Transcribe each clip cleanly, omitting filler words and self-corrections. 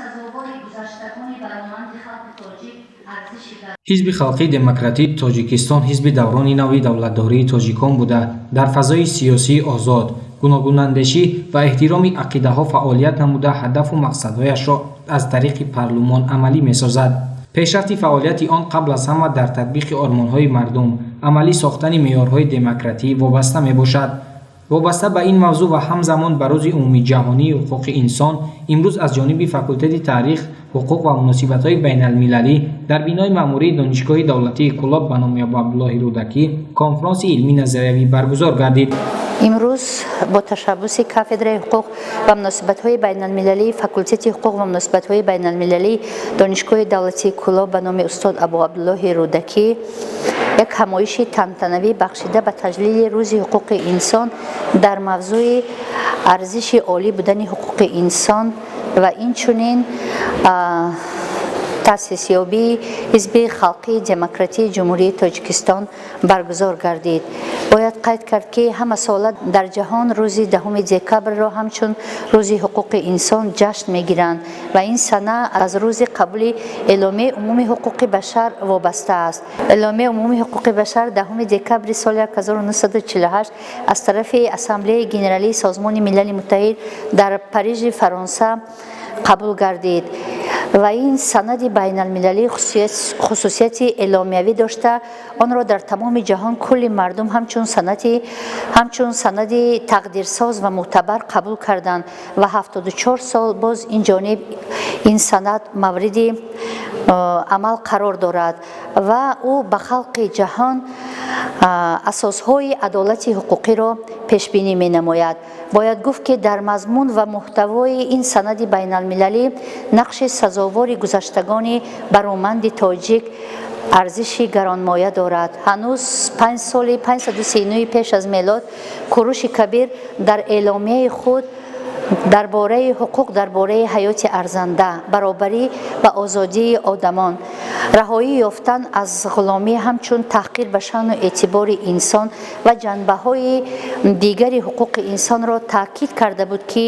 Сазовори гузаштагони бароманди халқи тоҷик арзиши Ҳизби халқии демократии Тоҷикистон ҳизби даврони нави давлатдории тоҷикон буда, дар фазои сиёсии озод, гуногунандешӣ ва эҳтироми ақидаҳо фаъолият намуда, ҳадафу мақсадҳояшро аз тариқи парлумон амалӣ месозад. Пешрафти фаъолияти он қабл аз ҳама дар татбиқи ормонҳои мардум, амалӣ сохтани меъёрҳои демократӣ вобаста мебошад. Вобаста ба ин мавзӯъ ва ҳамзамон ба Рӯзи умумиҷаҳонии ҳуқуқи инсон, имрӯз аз ҷониби факултети таърих, ҳуқуқ ва муносибатҳои байналмилалӣ дар бинои маъмурии Донишгоҳи давлатии Кӯлоб ба номи Абуабдуллоҳи Рӯдакӣ конфронси илмӣ назариявӣ баргузор гардид. Имрӯз бо ташаббуси кафедраи ҳуқуқ ва муносибатҳои байналмилалии факултети ҳуқуқ ва муносибатҳои байналмилалии Донишгоҳи давлатии Кӯлоб ба номи устод Абуабдуллоҳи Рӯдакӣ як ҳамоиши тантанавӣ, бахшида ба таҷлили Рӯзи ҳуқуқи инсон, дар мавзӯи арзиши олӣ будани ҳуқуқи инсон ва инчунин таъсисёбии Ҳизби халқии демократии Ҷумҳурии Тоҷикистон баргузор гардид. Бояд қайд кард, ки ҳамасола дар ҷаҳон рӯзи 10 декабрро ҳамчун Рӯзи ҳуқуқи инсон ҷашн мегиранд ва ин сана аз рӯзи қабули Эъломияи умумии ҳуқуқи башар вобаста аст. Эъломияи умумии ҳуқуқи башар 10 декабри соли 1948 аз тарафи Ассамблеяи генералии Созмони Милали Муттаҳид дар Парижи Фаронса қабул гардид ва ин санади байналмилалӣ хусусияти эъломиявӣ дошта, онро дар тамоми ҷаҳон кулли мардум ҳамчун санади тақдирсоз ва мӯътабар қабул карданд ва 74 сол боз ин ҷониб ин санад мавриди амал қарор дорад ва ӯ ба халқи ҷаҳон асосҳои адолати ҳуқуқиро пешбинӣ менамояд. Бояд гуфт, ки дар мазмун ва муҳтавои ин санади байналмилалӣ нақши сазовори гузаштагони бароманди тоҷик арзиши гаронмоя дорад. Ҳанӯз панҷ соли 539 пеш аз мелод Куруши Кабир дар эъломияи худ дар бораи ҳуқуқ, дар бораи ҳаёти арзанда, баробарӣ ва озодии одамон, раҳоӣ ёфтан аз ғуломӣ ҳамчун таҳқир ба шаъну эътибори инсон ва ҷанбаҳои дигари ҳуқуқи инсонро таъкид карда буд, ки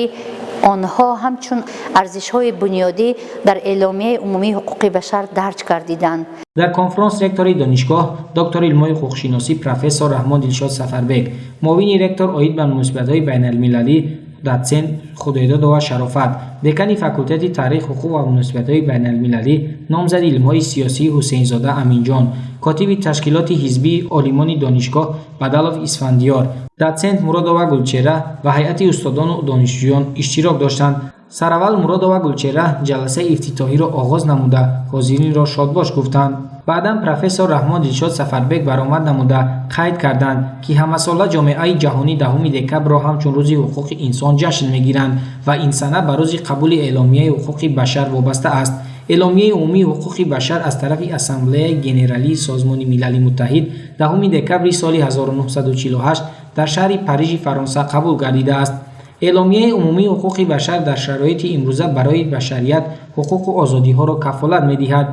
онҳо ҳамчун арзишҳои бунёдӣ дар Эъломияи умумии ҳуқуқи башар дарҷ гардиданд. Дар конфронс ректори донишгоҳ, доктори илмҳои ҳуқуқшиносӣ, профессор Раҳмон Дилшод Сафарбек, муовини ректор оид ба муносибатҳои байналмилалӣ, дотсент Худойдодова Шарофат, декани факултети таърих, ҳуқуқ ва муносибатҳои байналмилалӣ, номзади илмҳои сиёсӣ Ҳусейнзода Аминҷон, котиби ташкилоти ҳизбии олимони донишгоҳ Бадалов Исфандиёр, дотсент Муродова Гулчеҳра ва ҳайати устодону донишҷӯён иштирок доштанд. Сараввал Муродова Гулчеҳра ҷаласаи ифтитоҳиро оғоз намуда, ҳозиринро шодбош гуфтанд. Баъдан профессор Раҳмон Дилшод Сафарбек баромад намуда, қайд карданд, ки ҳамасола ҷомеаи ҷаҳонӣ 10 декабрро ҳамчун Рӯзи ҳуқуқи инсон ҷашн мегиранд ва ин сана ба рӯзи қабули Эъломияи ҳуқуқи башар вобаста аст. Эъломияи умумии ҳуқуқи башар аз тарафи Ассамблеяи генералии Созмони Милали Муттаҳид 10 декабри соли 1948 дар шаҳри Парижи Фаронса қабул гардидааст. Эъломияи умумии ҳуқуқи башар дар шароити имрӯза барои башарият ҳуқуқу озодиҳоро кафолат медиҳад.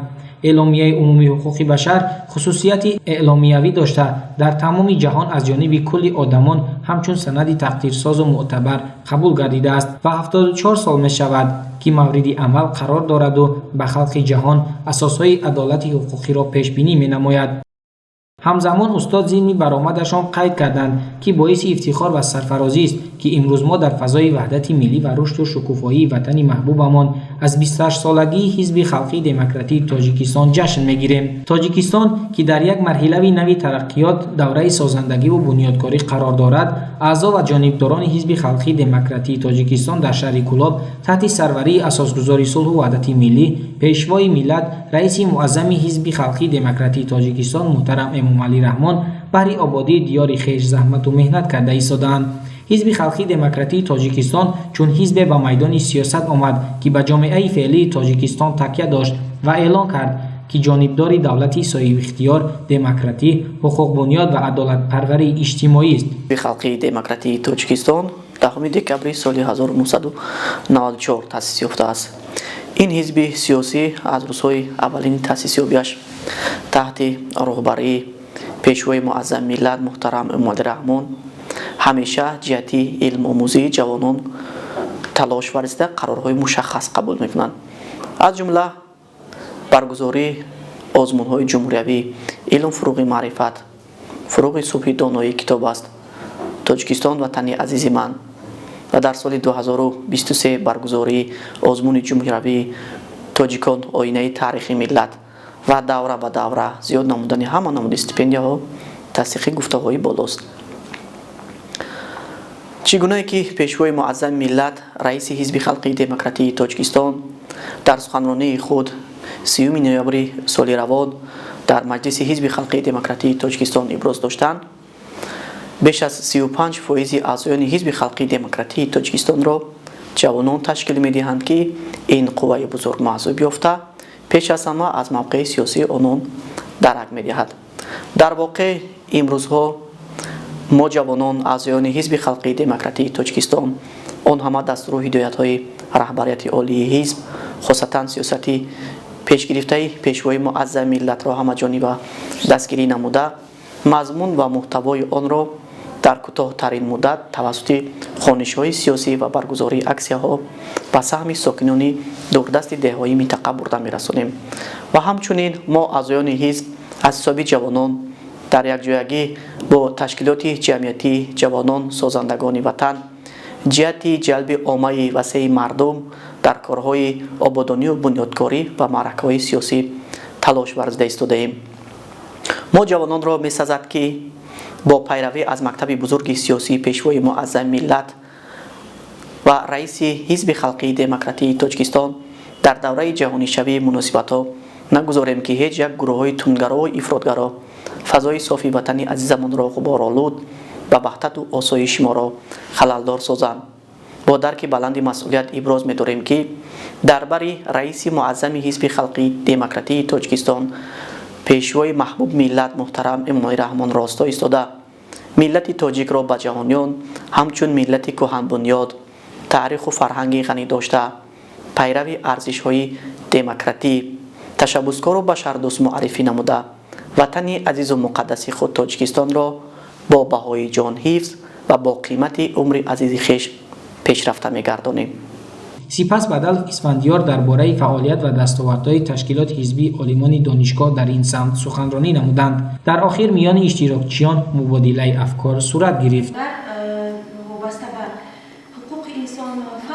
Эъломияи умумии ҳуқуқи башар хусусияти эъломиявӣ дошта, дар тамоми ҷаҳон аз ҷониби кулли одамон ҳамчун санади тақдирсозу мӯътабар қабул гардидааст ва 74 сол мешавад, ки мавриди амал қарор дораду ба халқи ҷаҳон асосҳои адолати ҳуқуқиро пешбинӣ менамояд. Ҳамзамон устод зимни баромадашон қайд карданд, ки боиси ифтихор ва сарфарозист, ки имрӯз мо дар фазои ваҳдати миллӣ ва рушду шукуфоии ватани маҳбубамон аз 28-солагии Ҳизби халқии демократии Тоҷикистон ҷашн мегирем. Тоҷикистон, ки дар як марҳилаи нави тараққиёт, давраи созандагиву бунёдкорӣ қарор дорад, аъзо ва ҷонибдорони Ҳизби халқии демократии Тоҷикистон дар шаҳри Кӯлоб таҳти сарварии асосгузори сулҳу ваҳдати миллӣ, Пешвои миллат, раиси муаззами Ҳизби халқии демократии Тоҷикистон муҳтарам Эмомалӣ Раҳмон баҳри ободии диёри хеш заҳмату меҳнат карда истодаанд. Ҳизби халқии демократии Тоҷикистон чун ҳизбе ба майдони сиёсат омад, ки ба ҷомеаи феълии Тоҷикистон такя дошт ва эълон кард, ки ҷонибдори давлати соҳибихтиёр, демократӣ, ҳуқуқбунёд ва адолатпарварии иҷтимоист. Халқии демократии Тоҷикистон 10 декабри соли 1994 таъсис ёфтааст. Ин ҳизби сиёсӣ аз рӯзҳои аввалини таъсисёбиаш таҳти роҳбарии Пешвои муаззами миллат муҳтарам Эмомалӣ Раҳмон ҳамеша ҷиҳати илмомӯзии ҷавонон талош варзида, қарорҳои мушаххас қабул мекунанд. Аз ҷумла баргузории озмунҳои ҷумҳуриявӣ «Илм фурӯғи маърифат», «Фурӯғи субҳи доноӣ китоб аст», «Тоҷикистон ватани азизи ман» ва дар соли 2023 баргузории озмуни ҷумҳуриявии «Тоҷикон оинаи таърихи миллат» ва давра ба давра зиёд намудани ҳама намуди стипендияҳо тасдиқи гуфтаҳои болост. Чӣ гунае ки Пешвои муаззами миллат, раиси Ҳизби халқии демократии Тоҷикистон дар суханронии худ 30 ноябри соли равон дар маҷлиси Ҳизби халқии демократии Тоҷикистон иброз доштанд, беш аз 35 фоизи аъзоёни Ҳизби халқии демократии Тоҷикистонро ҷавонон ташкил медиҳанд, ки ин қувваи бузург маҳсуб ёфта, пеш аз ҳама аз мавқеи сиёсии онон дарак медиҳад. Дар воқеъ, имрӯзҳо мо, ҷавонон, аъзоёни Ҳизби халқии демократии Тоҷикистон, он ҳама дастуру ҳидоятҳои раҳбарияти олии ҳизб, хосатан сиёсати пешгирифтаи Пешвои муаззами миллатро ҳамаҷониба дастгирӣ намуда, мазмун ва муҳтавои онро дар кӯтоҳтарин муддат тавассути хонишҳои сиёсӣ ва баргузории аксияҳо ба саҳми сокинони дурдасти деҳҳои минтақа бурда мерасонем. Ва ҳамчунин мо, аъзоёни ҳизб, аз ҳисоби ҷавонон дар якҷоягӣ бо ташкилоти ҷамъиятии ҷавонон созандагони ватан ҷиҳати ҷалби оммаи васеи мардум дар корҳои ободонию бунёдкорӣ ва маъракаҳои сиёсӣ талош варзида истодаем. Мо ҷавононро месазад, ки бо пайравӣ аз мактаби бузурги сиёсии Пешвои муаззами миллат ва раиси Ҳизби халқии демократии Тоҷикистон дар давраи ҷаҳонишавии муносибатҳо нагузорем, ки ҳеҷ як гурӯҳҳои тундгарову ифротгаро фазои софи ватани азизамонро ғуборолуд ба ваҳдату осоиши моро халалдор созанд. Бо дарки баланди масъулият иброз медорем, ки дар бари раиси муаззами Ҳизби халқии демократии Тоҷикистон, Пешвои маҳбуб миллат муҳтарам Эмомалӣ Раҳмон росто истода, миллати тоҷикро ба ҷаҳониён ҳамчун миллати кӯҳанбунёд, таъриху фарҳанги ғанӣ дошта, пайрави арзишҳои демократӣ, ташаббускору башардӯст муаррифӣ намуда, ватани азизу муқаддаси худ Тоҷикистонро бо баҳои ҷон ҳифз ва бо қимати умри азизи хеш пешрафта мегардонем. Сипас Бадалов Исфандиёр дар бораи фаъолият ва дастовардҳои ташкилоти ҳизбии олимони донишгоҳ дар ин самт суханронӣ намуданд. Дар охир миёни иштирокчиён мубодилаи афкор сурат гирифт. Вобаста ба ҳуқуқи инсон.